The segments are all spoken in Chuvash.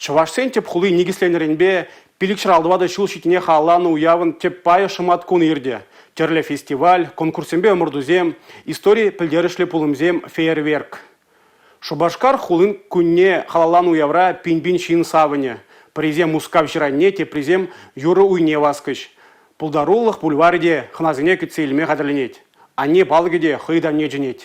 Чӑвашсен тӗп хули никӗсленнӗренпе 554 ҫул ҫитнине халалланӑ уявӑн тӗп пайӗ шӑмат кун иртӗ. Тӗрлӗ фестиваль, конкурссемпе ӑмӑртусем, истори пӗлтерӗшлӗ пулӑмсем, фейерверк. Шупашкар хулин кунне халалланӑ уявра пин-пин ҫын савӑнӗ. Пӗрисем Мускав ҫыранне, теприсем юрӑ уйне васкӗҫ. Пултарулӑх бульварӗ те хӑнасене кӗтсе илме хатӗрленет. Анне палӑкӗ те хӑй ытамне чӗнет.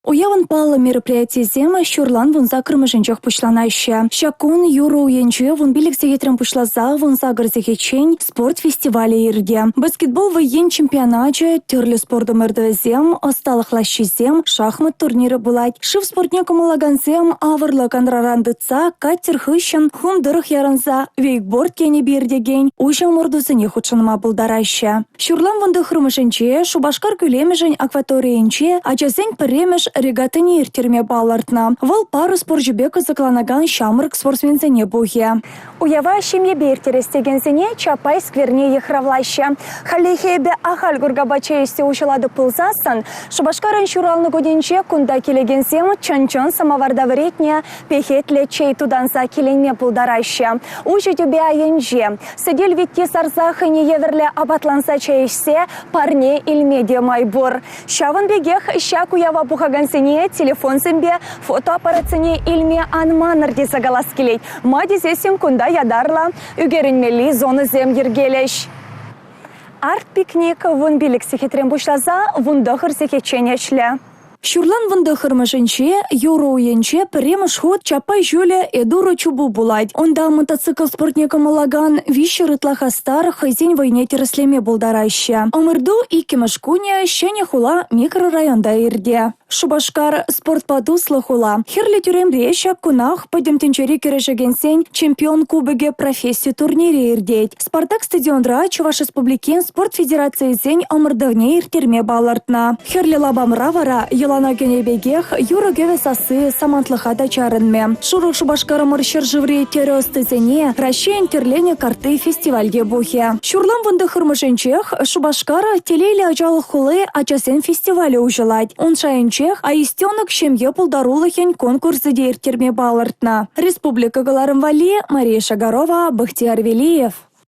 Уявӑн паллӑ мероприятийӗсем ҫурлан 18-мӗшӗнчех пуҫланаҫҫӗ. Ҫак кун юрӑ уйӗнче 15 сехетрен пуҫласа 18 сехетчен спорт фестивалӗ иртӗ. Баскетбол вӑййин чемпионачӗ, тӗрлӗ спорт ӑмӑртӑвӗсем, ӑсталӑх лаҫҫисем, шахмат турнирӗ пулать. Шыв спортне кӑмӑллакансем авӑрлӑ кантраран тытса катер хыҫҫӑн хум тӑрӑх ярӑнса вейкборд енӗпе иртекен уҫӑ ӑмӑртусене хутшӑнма пултараҫҫӗ. Ҫурлан вунтӑххӑрмӗшӗнче Шупашкар кӳлемӗшӗн акваторийӗнче ачасен пӗрремӗш регатине ирттерме палӑртнӑ. Вӑл парус спорчӗпе кӑсӑкланакан ҫамрӑк спортсменсене пухӗ. Уява ҫемьепе ирттерес текенсене Чапай скверне йыхравлаҫҫӗ. Хальлӗхе эпӗ ахаль куркапа чей ӗҫсе уҫӑлатӑп пулсассӑн Шупашкарӑн ҫуралнӑ кунӗнче кунта килекенсем чӑн-чӑн сӑмаварта вӗретнӗ пехетлӗ чей тутанса киленме пултараҫҫӗ. Уҫӑ тӳпе айӗнче Сӗтел витти сарса хӑйне евӗрлӗ апатланса чей ӗҫсе парне илме те май пур. Ҫавӑн пекех ҫак уява пухакансене телефонсемпе фотоаппаратсене илме ан манӑр тесе калас килет. Ма тесессӗн кунта ятарлӑ ӳкерӗнмелли зонӑсем йӗркелӗҫ. Арт-пикник 15 сехетрен пуҫласа 19 сехетчен ӗҫлӗ. Ҫурлан вунтӑххӑрмӗшӗнче юрӑ уйӗнче пӗрремӗш хут Чапай ҫулӗ Эдуро чупу пулать. Унта мотоцикл спортне кӑмӑллакан 300 ытла хастар хӑйсен вӑйне тӗрӗслеме пултараҫҫӗ. Ӑмӑрту иккӗмӗш кунӗ Ҫӗнӗ хула микрорайонта иртӗ. Шупашкар спортпа туслӑ хула. Хӗрлӗ тӳремре ҫак кунах Пӗтӗм тӗнчери кӗрешекенсен Чемпион кубокӗ професси турнирӗ иртет. «Спартак» стадионра Чӑваш Республикин спорт федерацийӗсен ӑмӑртӑвне ирттерме палӑртнӑ. Хӗрлӗ лапамра вара йӑлана кӗнӗ пекех юрӑ-кӗвӗ сасси самантлӑха та чарӑнмӗ. Шурӑ Шупашкарӑмӑр ҫӗршыври тӗрӗ ӑстисене Раҫҫейӗн тӗрленӗ картти фестивальте пухӗ. Ҫурлан вунтӑххӑрмӗшӗнчех Шупашкар телейлӗ ачалӑх хули ачасен фестивалӗ уҫӑлать. Ун шайӗнчех «Аистенок» ҫемье пултарулӑхӗн конкурсӗ те ирттерме палӑртнӑ. Республика кӑларӑм валли Мария Шагарова, Бахтияр Велиев.